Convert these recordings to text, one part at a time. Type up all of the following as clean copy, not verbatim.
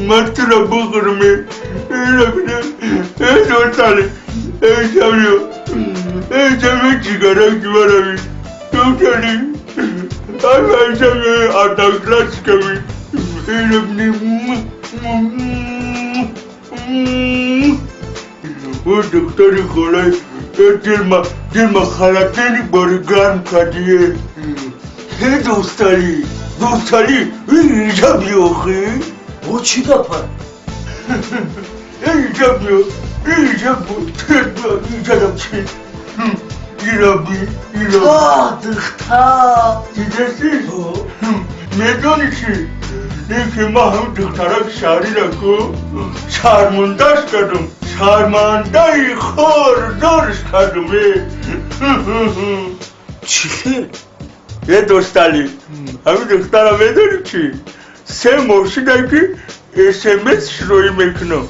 Ман туро бухӯрам. Э, дӯстали, э, ҷамиё, э, ҷамиё, ҷигарак марави, дӯстали, ай, ҷамиё, одноклассниками. Ӯ духтари холаи дилма, дилма халатени бори гарм кардие. Э, дӯстали, дӯстали, инҷа биё охи. Бо чӣ гапа? Инҷа биё, инҷа биё, инҷа чи ираби, ираби. Та, духтар. Дидеси? Медони чи? Ин ки ман ҳам духтарак шаҳрира ку шармандаш кардам, шармандаи хордорш кардам, э. Чӣ хел? Е, дӯстали, ҳамин духтара медони чи, 3 моҳ шуда ки СМС широӣ мекунам,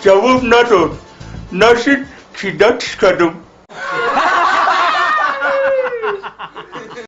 ҷавоб надод. Нашид, кидатш кардам.